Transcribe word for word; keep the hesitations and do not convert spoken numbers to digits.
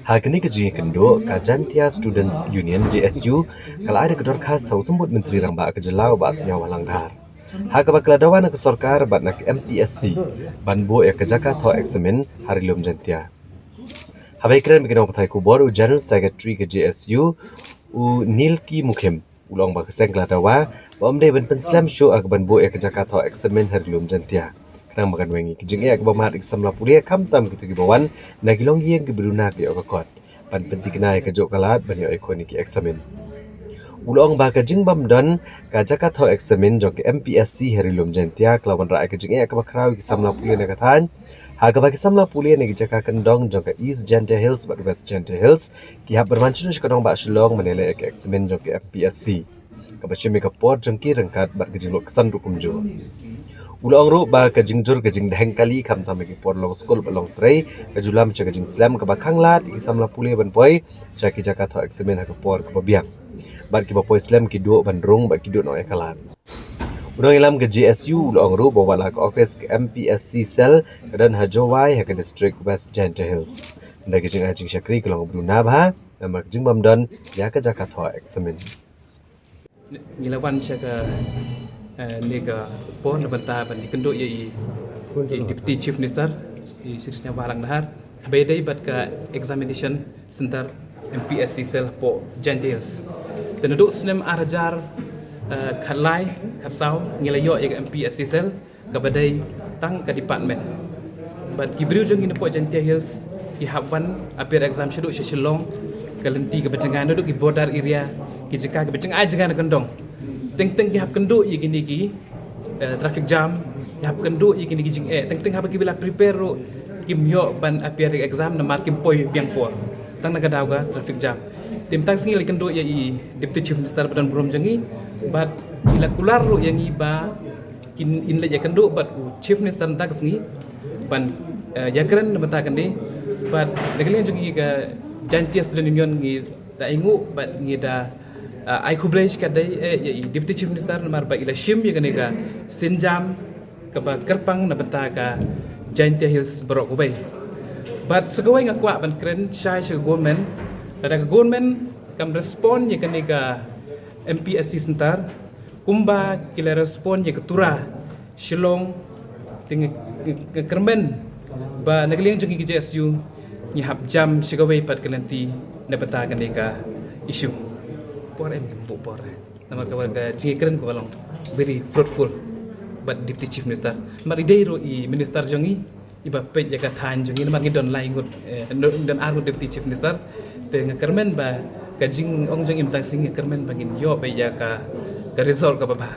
Ha kane ka jingïakynduh, ka Jaintia Students Union, J S U, ka la ai da ka dorkhas ha u Symbud Myntri Rangbah ka jylla, u Bah Sniawbhalang Dhar, ha kaba ka la dawa na ka sorkar bad na ka M P S C ban buh ïa ka jaka thoh eksamin ha Ri Lum Jaintia. Haba ïakren bad ki nongpathai khubor, u General Secretary ka J S U, u Nilki Mukhim, u la ong ba ka seng ka la dawa ba ym dei ban pynslem shuh ha kaban buh ïa ka jaka thoh eksamin ha Ri Lum Jaintia, khnang ba kan weng ïa ki jingeh kiba mad ïa ki samla pule, khamtam kito kiba wan na ki longïing kiba duna ka ïoh ka kot, ban pynthikna ïa kajuh ka lad ban ïoh ïakhun ïa ki eksamin. U la ong ba ka jingbym don ka jaka thoh eksamin jong ka M P S C ha Ri Lum Jaintia ka la wanrah ïa ka jingeh kaba khraw ïa ki samla pule na ka thaiñ, ha kaba ki samla pule na ki jaka kyndong jong ka East Jaintia Hills bad West Jaintia Hills ki hap ban wan shuh sha ka nongbah Shillong ban ïaleh ïa ka eksamin jong ka M P S C, kaba shim ïa ka por jong ki ryngkat bad ka jinglut ksan ruh kumjuh. U la ong ruh ba ka jingjur ka jingdheng kali, khamtam ha ki por long skul bad long trei, ka ju lam sha ka jingslem kaba khanglad ïa ki samla pule ban poi sha ki jaka thoh eksamin ha ka por kaba biang, bad kiba poi slem ki duh ban rung bad ki duh noh ïa ka lad. U nongïalam ka J S U u la ong ruh ba wat la ka office ka M P S C cell ka don ha Jowai ha ka district West Jaintia Hills, hynrei ka jingai jingshakri ka long ba duna bha namar ka jingbym don ïa ka jaka thoh eksamin. Ngi la wan sha ka, eh, ne ka por na bynta ban ïakynduh ïa i, i Deputy Chief Minister, i Shri Sniawbhalang Dhar, haba ïadei bad ka examination center M P S C cell hapoh Jaintia Hills. Te naduh snem ar hajar, eh, khatlai, khatsaw, ngi la ïoh ïa ka M P S C cell kaba dei tang ka department. Bad ki briew jong ngi napoh Jaintia Hills ki hap wan appear exam shaduh sha Shillong, ka lynti kaba jngai naduh ki border area, ki jaka kiba jngai jngai na kyndong. Teng teng ki hap kynduh ïa kine ki, eh, traffic jam, ki hap kynduh ïa kine ki jingeh. Teng teng haba ki ba la prepare ruh kim ïoh ban appear exam namar kim poi biang por tang na ka daw ka traffic jam. Te mynta ka sngi la kynduh ïa i Deputy Chief Minister ba don burom jong ngi, bad i la kular ruh ïa ngi ba kin, in leit ïakynduh bad u Chief Minister mynta ka sngi ban, eh, ïakren na bynta kane. Bad na ka liang jong ngi ka Jaintia Student Union ngi da ainguh bad ngi da, eh, ai khublei shikatdei, eh, ïa i Deputy Chief Minister namar ba i la shim ïa kane ka sienjam kaba kyrpang na bynta ka Jaintia Hills baroh kawei. Bad sa kawei nga kwah ban kren shai sha ka government, lada ka government kam respond ïa kane ka M P S C center kumba ki la respond ïa ka Tura Shillong, te nga, nga, nga kyrmen ba na ka liang jong ngi ka J S U ngi hap jam sha kawei pat ka lynti na bynta kane ka issue. Por em, em buh por. Namar ka, ka jingïakren kaba long very fruitful bad Deputy Chief Minister. Namar i dei ruh i Minister jong ngi iba peit ïa ka thaiñ jong ngi, namar ngi don lai ngut, eh, don ar ngut Deputy Chief Minister. Te nga kyrmen ba ka jingong jong i mynta ka sngi nga kyrmen ba ngin ïoh beit ïa ka, ka result kaba bha.